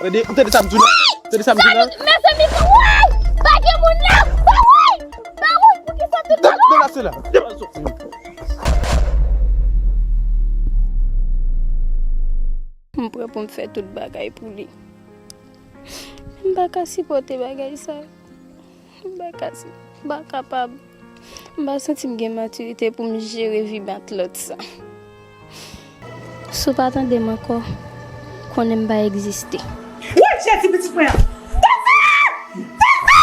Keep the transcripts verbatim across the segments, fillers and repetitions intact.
Tande, ou tande sa m di w la? Tande sa m di w la? Mezanmi, woy! Pa gen moun la! Woy! Woy! Poukisa tout... Dégagez cela! M prè pou m fè tout bagay pou li. M pa ka sipòte bagay sa. M pa ka, m pa kapab. M pa santi m gen matirite pou m jere vi matlòt sa. Si w pa tande m ankò, konnen m pa egziste. Woy, Jezi, pitit mwen an! Tesa! Tesa!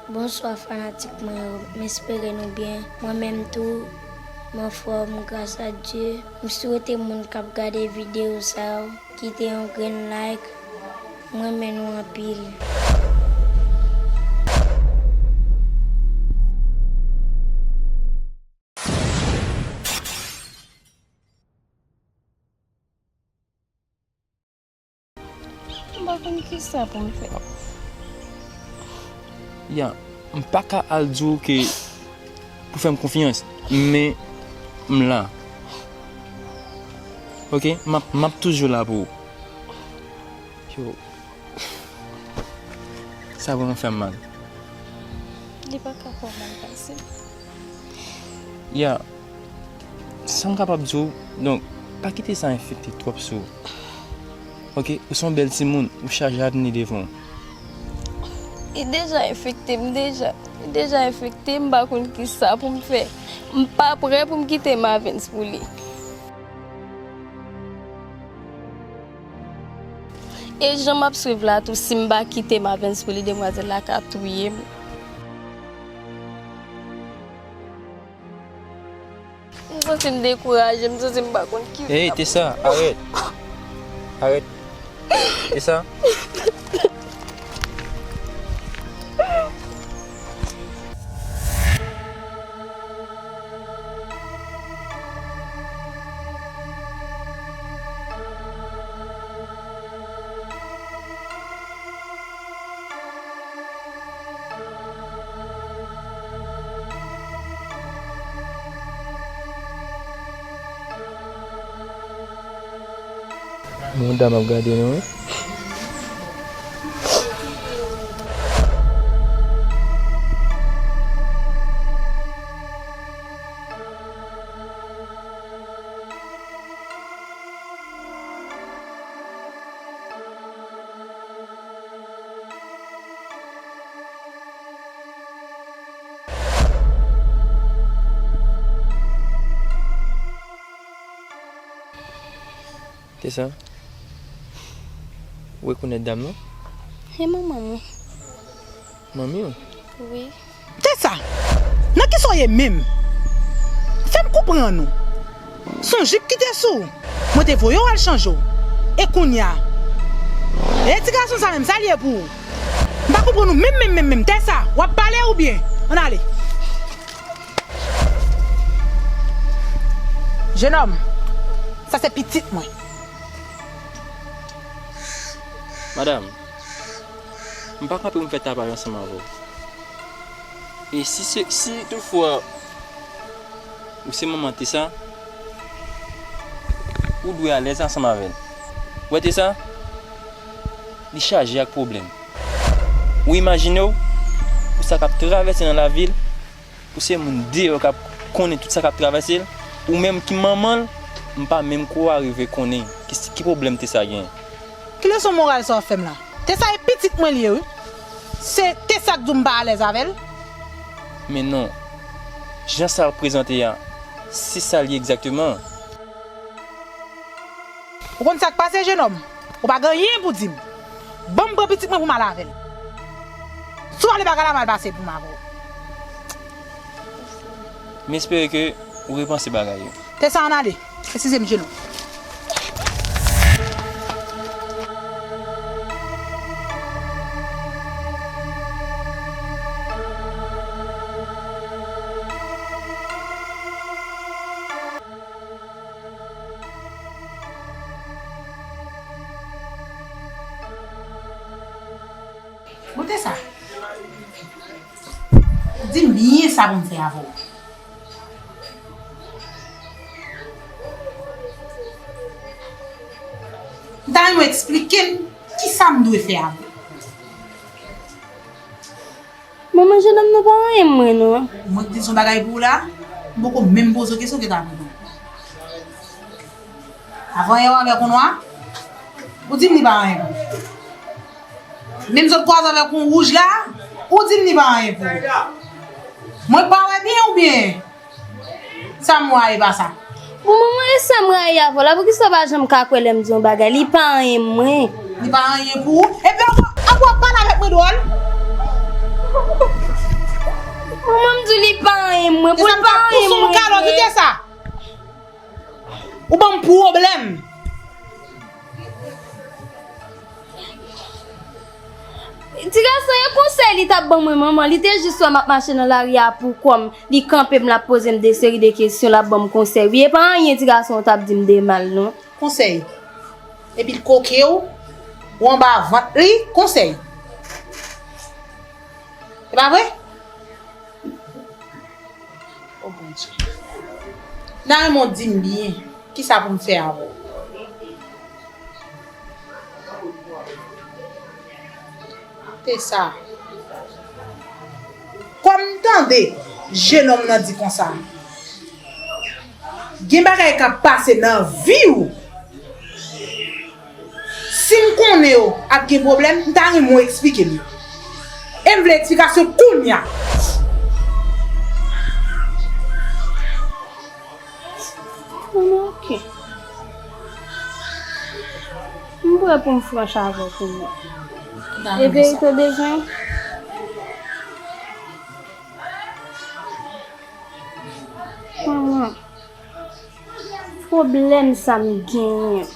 Bonswa fanatik mwen yo, m espere nou byen. Mwen menm tou, m anfòm gras a Dye. M swete moun k ap gade videyo sa yo kite yon grenn like. M renmen nou anpil. M pa konn kisa pou m fè. Ya, m pa ka al di w ke pou fè m konfyans, men m la. Oke, m ap, m ap toujou la pou ou. Yo, sa vrèman fè m mal. Li pa ka fè w mal pase. Ya, sa m kapab di w, donk, pa kite sa enfekte twòp sou ou. Oke, ou se yon bèl timoun, ou chaje avni devan w. Li deja enfekte m deja. Li deja enfekte m, m pa konn kisa pou m fè. M pa prè pou m kite Mavens pou li. E jan m ap swiv la tou, si m pa kite Mavens pou li, demwazèl la ka touye m. M santi m dekouraje, m santi m pa konn ki... Hey, Tessa, arèt. Arèt. Tessa. Bon, dam ap gade nou, wi. Tessa, ou rekonèt dam nan? E manman mwen. Manmi w? Wi. Tessa, nan kisa w ye menm? Fè m konprann ou. Se yon jip ki te sou ou. Mwen te voye w al chanje w. E kounye a? E ti gason sa menm, sa l ye pou ou? M pa konprann ou menm, menm, menm, menm. Tessa, w ap pale oubyen? Ann ale. Jenòm, sa se pitit mwen. Madanm, m pa kanpe pou m fè tapaj ansanm avè w. E si se, si toutfwa ou se manman Tessa, ou dwe alèz ansanm avè l. Ou wè Tessa? Li chaje ak pwoblèm. Ou imajine w, pou sa k ap travèse nan lavi l, pou se moun deyò k ap konnen tout sa k ap travèse l, ou menm ki manman l, m pa menm kwè w arive konnen ki, ki pwoblèm Tessa genyen. Ki leson moral sa w ap fè m la? Tessa e pitit mwen li ye, wi. Se Tessa k di w m pa alèz avè l. Men non. Jan sa ap prezante a, se sa l ye egzakteman. Ou konn sa k pase, jenòm? Ou pa gen anyen pou di m. Ban m pran pitit mwen pou m al avè l. Si w ale bagay la mal pase pou m avè w. M espere ke ou repanse bagay yo. Tessa, ann ale. Eskize m, jenòm. Bon, Tessa, di m byen sa pou m fè avè w. M ta renmen w eksplike m kisa m dwe fè avè w. Manman, jennonm nan pa anyen mwen non. Mwen k di l se yon bagay pou ou la, m poko menm poze w kesyon ke ta reponn. Avan yè w avèk yon nwa, ou di m li pa anyen pou ou. Menm zòt kwaze avèk yon wouj la, ou di m li pa anyen pou ou. Mwen pa wè byen oubyen sa m wè a e pa sa? Bon, manman, e sa m rayi avè w la, poukisa w pa janm ka kwè lè m di yon bagay? Li pa anyen mwen. Li pa anyen pou ou? Epi ankò, ankò w ap pale avèk mwen dwòl? Manman, m di w li pa anyen mwen, pou l pa anyen mwen. Kite sa. Ou ban m pwoblèm. Ti gason, e konsèy li t ap ban mwen, manman. Li te jis wè m ap mache nan lari a pou kò m. Li kanpe m, l ap poze m de seri de kesyon, l ap ban m konsèy. Wi, e pa anyen ti gason w t ap di m de mal, non. Konsèy. Epi l koke w, ou anba vant li, konsèy. E pa vre? O Bondye. M ta renmen w di m byen, kisa pou m fè avè w? Se sa. Kòm m tande jennonm nan di konsa, gen bagay k ap pase nan vi w. Si m konnen yo ap gen pwoblèm, m ta renmen w eksplike m yo. E m vle eksplikasyon kounya. Bon, ok. M prè pou m franch avè w kounya. E verite w bezwen? Manman, pwoblèm sa m genyen,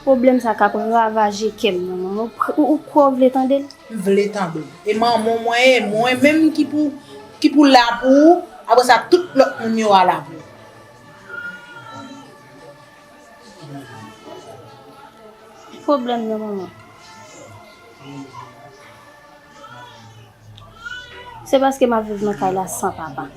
pwoblèm sa k ap ravaje kè m nan, manman. Ou, ou, ou kwè w vle tande l? M vle tande l. E manman w mwen ye, mwen menm ki pou, ki pou la pou ou, apre sa tout lòt moun yo a la pou ou. Pwoblèm nan, manman. Se paske m ap viv nan kay la san papa.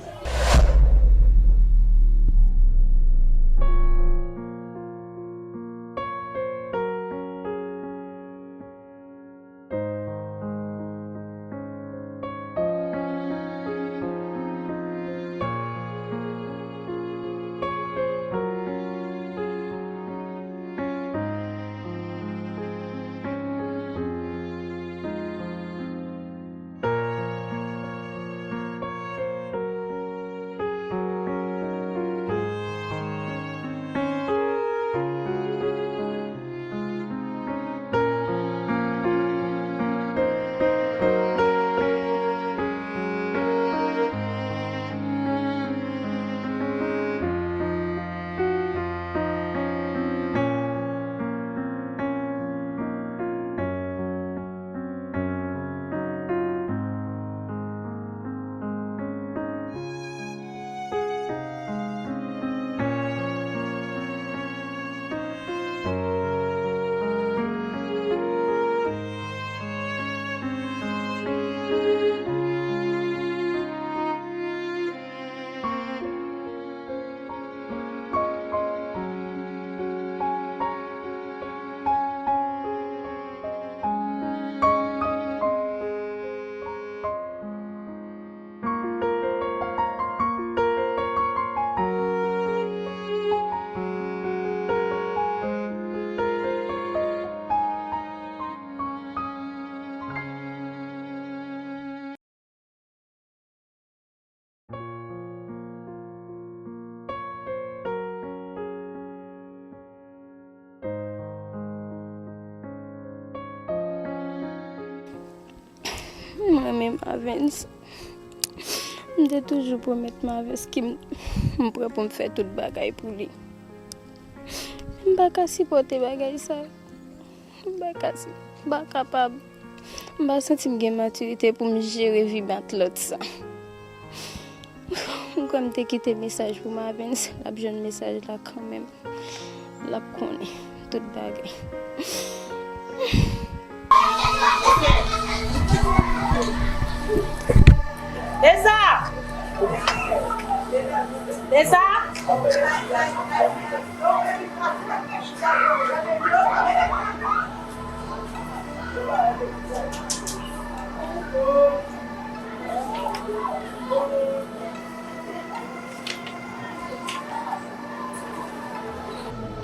Mwen renmen Marvens. M te toujou pwomèt Marvens ke m, m prè pou m fè tout bagay pou li. M pa ka sipòte bagay sa. M pa ka, m pa kapab. M pa santi m gen matirite pou m jere vi matlòt sa. M kwè m te kite mesaj pou Marvens, l ap jwenn mesaj la kanmenm. L ap konnen tout bagay. Eza! Eza!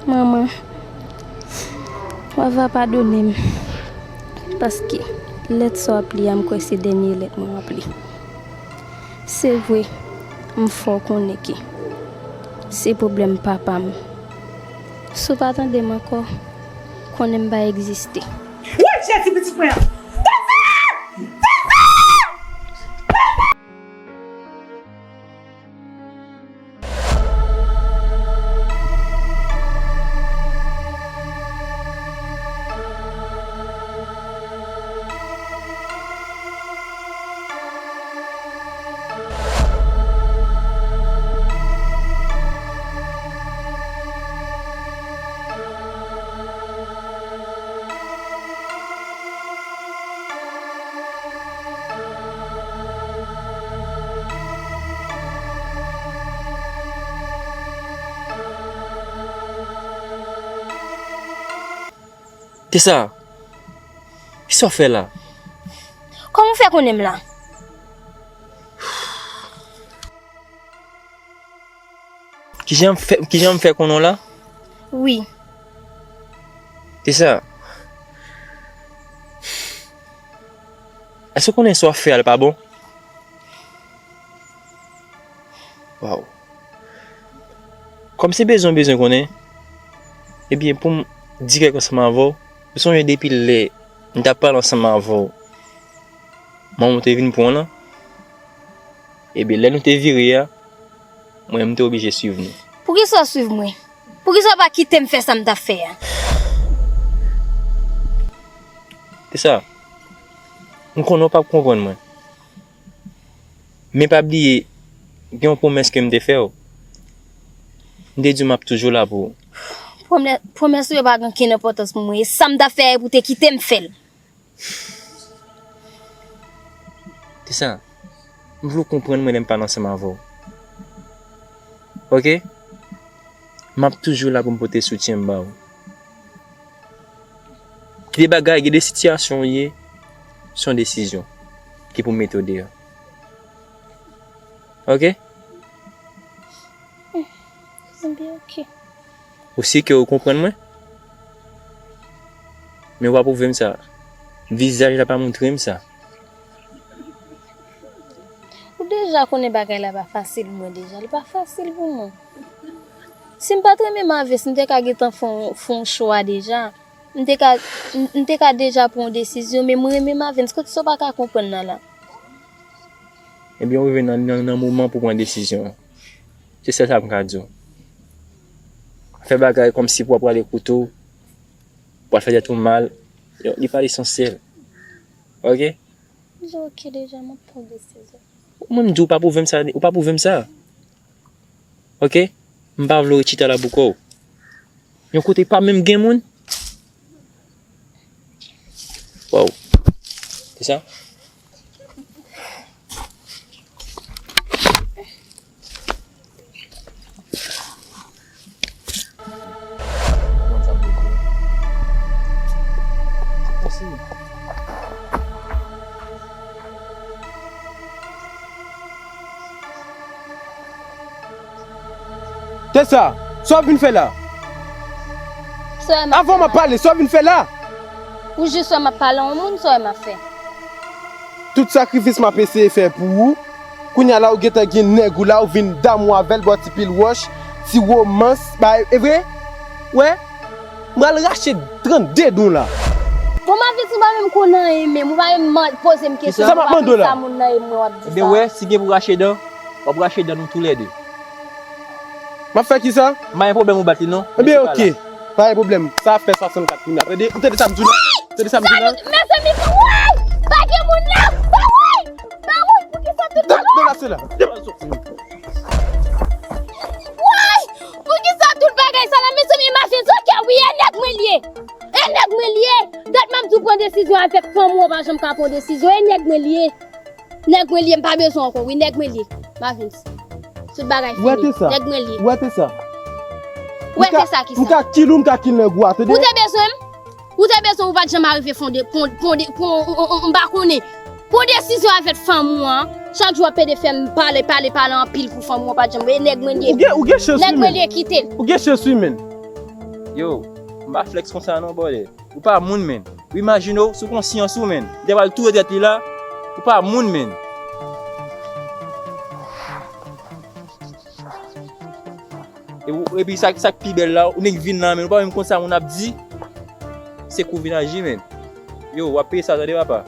Manman, w ava padone m. Paske lèt sa w ap li a, m kwè se dènye lèt mwen w ap li. Se vre, m fè w konnen ke se pwoblèm papa m. Si w pa tande m ankò, konnen m pa egziste. Woy, Jezi, pitit mwen an! Tèsa! Tèsa! Tessa, kisa w fè la? Kòman w fè konnen m la? Kijan m fè, kijan m fè konnen w la? Wi. Tessa, èske w konnen sa w ap fè a l pa bon? Waw. Kòm se bezwen w bezwen konnen, ebyen, pou m dirèk ansanm avè w, ou sonje depi lè m t ap pale ansanm avè w, manman w te vin pran w lan? Ebyen, lè nou te vire a, mwen, m te oblije swiv nou. Poukisa w swiv mwen? Poukisa w pa kite m fè sa m t ap fè a? Tessa, m konnen w p ap konprann mwen. Men pa bliye, gen yon pwomès ke m te fè w. M te di w m ap toujou la pou ou. Pwomè-, pwomès ou yo pa gen okenn enpòtans pou mwen. E sa m t ap fè a, e pou w te kite m fè l. Tessa, m vle w konprann mwen lè m pale ansanm avè w. Oke? M ap toujou la pou m pote soutyen m ba w. Gen de bagay, gen de sitiyasyon w ye, se yon desizyon ki pou mete w deyò. Oke? Ebyen, oke. Ou si ke ou konprann mwen? Men w pa pwouve m sa. Vizaj la pa montre m sa. Ou deja konnen bagay la pa fasil pou mwen deja. Li pa fasil pou mwen. Si m pa t renmen Mavens, m te ka gentan fè yon, fè yon chwa deja. M te ka, m, m te ka deja pran yon desizyon, men mwen renmen Mavens. Kote sa w pa ka konprann nan la? Ebyen, ou rive nan, nan, nan moman pou pran desizyon an. Se sèl sa m ka di w. Fè bagay kòmsi pou w ap rale kouto, pou w al fè tèt ou mal, yo, li pa lesansyèl. Oke? M di oke deja, m ap pran desizyon. Mwen, m di w pa pwouve m sa, ou pa pwouve m sa. Oke? M pa vle w chita la pou kò w. Yon kote pa menm gen moun. Waw. Se sa? Tessa, sa w vin fè la? Avan m ap pale, sa w vin fè la? Ou jis wè m ap pale a yon moun, sa w wè m ap fè? Tout sakrifis m ap eseye fè pou ou, kounye a la ou gentan gen nèg ou la, ou vin damou avè l, ba w ti pil wòch, ti womans, bay, e vre? Wè? M pral rache trannde dan w la. Bon, m ap di w, m pa menm konn anyen menm, ou pa menm man-, poze m kesyon, sa m ap mande w la? Sa moun nan e mwen w ap di sa. Ebyen, wè, si gen pou rache dan, w ap rache dan nou toulède. M ap fè kisa? M pa gen pwoblèm ou bat li non. Ebyen, oke. Pa gen pwoblèm. Sa ap fè swasannkat kounye a. Tande, ou tande sa m di w la? Tande sa m di w la? Mezanmi, woy! Pa gen moun la! Woy! Woy! Poukisa tout bagay? Deplase la. Deplase. Woy! Poukisa tout bagay sa la, mezanmi? Imajine sa, kè wi, e nèg mwen li ye. E nèg mwen li ye. Dat m ap di w pran desizyon avèk fanm ou, ou pa janm ka pran desizyon. E nèg mwen li ye. Nèg mwen li ye, m pa bezwen ankò, wi, nèg mwen li ye. Mavens. Tout bagay fini. Nèg mwen li ye. Ou wè Tessa? Ou wè Tessa kisa? M ka kill ou, m ka kill nèg ou a, tande? Ou te bezwen m? Ou te bezwen, ou pa t janm arive fonde, pon, pon, pon, m pa konnen. Pran desizyon avèk fanm ou an. Chak jou w ap pede fè m pale, pale, pale anpil pou fanm ou an pa t janm. E nèg mwen ye. Ou gen, ou gen chans wi, men. Nèg mwen ye, kite l. Ou gen chans wi, men. Yo, m pa flex konsa non, bòdè. Ou pa moun, men. Ou imajine w sou konsyans ou, men. Li te pral touye tèt li la. Ou pa moun, men. E ou, epi sa, sa k pi bèl la, ou nèk vin la, men ou pa menm konn sa moun ap di. Se kou vin aji, men. Yo, w ap peye sa, tande, papa.